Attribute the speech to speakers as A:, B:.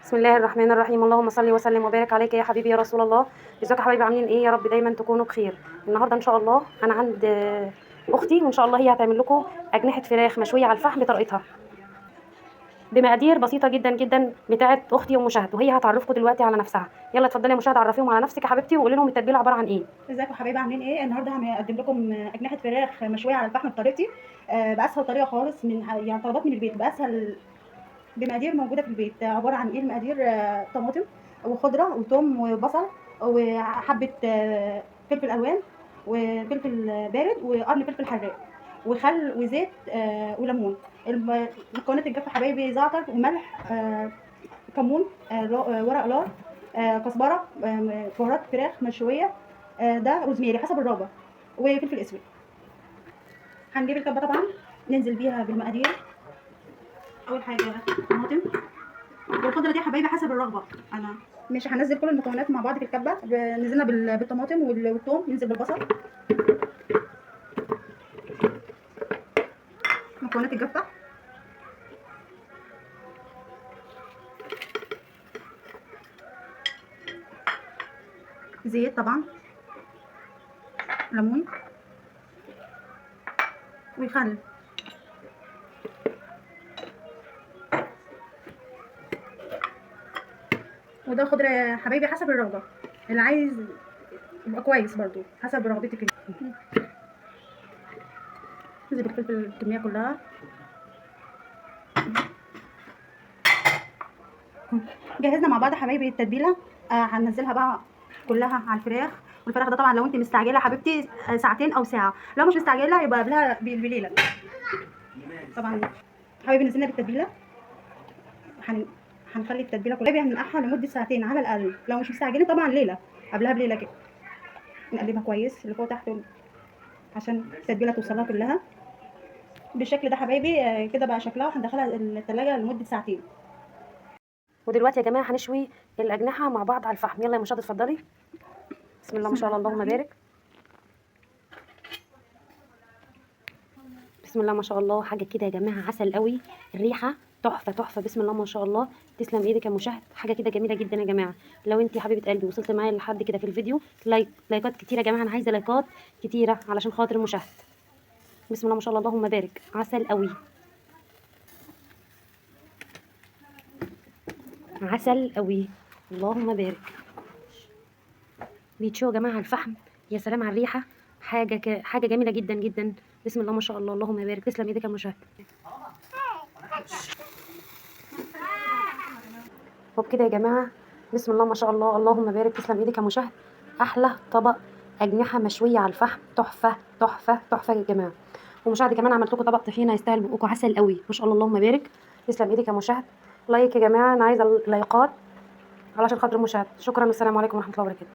A: بسم الله الرحمن الرحيم. اللهم صل وسلم وبارك عليك يا حبيبي يا رسول الله. ازيكم يا حبايبي، عاملين ايه؟ يا رب دايما تكونوا بخير. النهارده ان شاء الله انا عند اختي، وان شاء الله هي هتعمل لكم اجنحة فراخ مشوية على الفحم بطريقتها، بمقادير بسيطة جدا جدا بتاعه اختي ام شهد، وهي هتعرفكم دلوقتي على نفسها. يلا اتفضلي يا مشاهد، عرفيهم على نفسك يا حبيبتي وقولي لهم التتبيله عبارة عن ايه.
B: ازيكم يا حبايبي، عاملين ايه؟ النهارده هقدم لكم اجنحة فراخ مشوية على الفحم بطريقتي، باسهل طريقه خالص، من يعني طلبات من البيت، باسهل بمقادير موجودة في البيت. عبارة عن ايه المقادير؟ طماطم وخضره وثوم وبصل وحبه فلفل الوان وفلفل بارد وقرن فلفل حراق وخل وزيت وليمون. المكونات الجافه حبايبي: زعتر وملح، كمون، ورق لار، كزبره، بهارات فراخ مشوية، ده روزميري حسب الرغبة، وفلفل اسود. هنجيب الكبه طبعا ننزل بيها بالمقادير. اول حاجة طماطم والخضره دي يا حبايبي حسب الرغبة. انا مش هنزل كل المكونات مع بعض في الكبه. نزلنا بالطماطم والثوم، ننزل بالبصل، مكونات الجافه، زيت طبعا، ليمون وخل. وده خضرة يا حبايبي حسب الرغبة، اللي عايز يبقى كويس برضو حسب رغبتك. ننزل بالفلفل الكمية كلها. جهزنا مع بعض حبايبي التتبيلة، هننزلها بقى كلها على الفراخ. والفراخ ده طبعا لو انت مستعجلة يا حبيبتي ساعتين او ساعة، لو مش مستعجلة يبقى قبلها بليلة. طبعا حبايبي نزلنا بالتتبيلة، هنخلي التتبيله كلها، هننقعها لمدة ساعتين على الاقل، لو مش مستعجلين طبعا ليلة، قبلها بليلة كده. نقلبها كويس اللي فوق تحت عشان التتبيله توصلها كلها بالشكل ده حبايبي. كده بقى شكلها، وهندخلها التلاجة لمدة ساعتين.
A: ودلوقتي يا جماعة هنشوي الاجنحة مع بعض على الفحم. يلا يا مشاهد اتفضلي. بسم الله ما شاء الله، اللهم بارك. بسم الله ما شاء الله، حاجة كده يا جماعة عسل قوي، الريحة تحفة تحفة. بسم الله ما شاء الله، تسلم ايدك يا مشاهد، حاجة كده جميلة جدا يا جماعة. لو انت حبيبه قلبي وصلت معايا لحد كده في الفيديو، لايكات كتيرة يا جماعة، انا عايزه لايكات كتيرة علشان خاطر المشاهد. بسم الله ما شاء الله، اللهم بارك، عسل قوي، عسل قوي، اللهم بارك. بيتشوا يا جماعة على الفحم، يا سلام على الريحة، حاجة جميلة جدا جدا. بسم الله ما شاء الله، اللهم بارك، تسلم ايدك يا مشاهد. وبكده يا جماعة بسم الله ما شاء الله، اللهم بارك، تسلم ايدك يا مشاهد. احلى طبق اجنحة مشوية على الفحم، تحفة تحفة تحفة يا جماعة. ومشاهد كمان عملت لكم طبق طحينه يستاهل بقكم، عسل قوي ما شاء الله، اللهم بارك، تسلم ايدك يا مشاهد. like يا جماعة، انا عايزه لايكات علشان خاطر المشاهد. شكرا والسلام عليكم ورحمة الله وبركاته.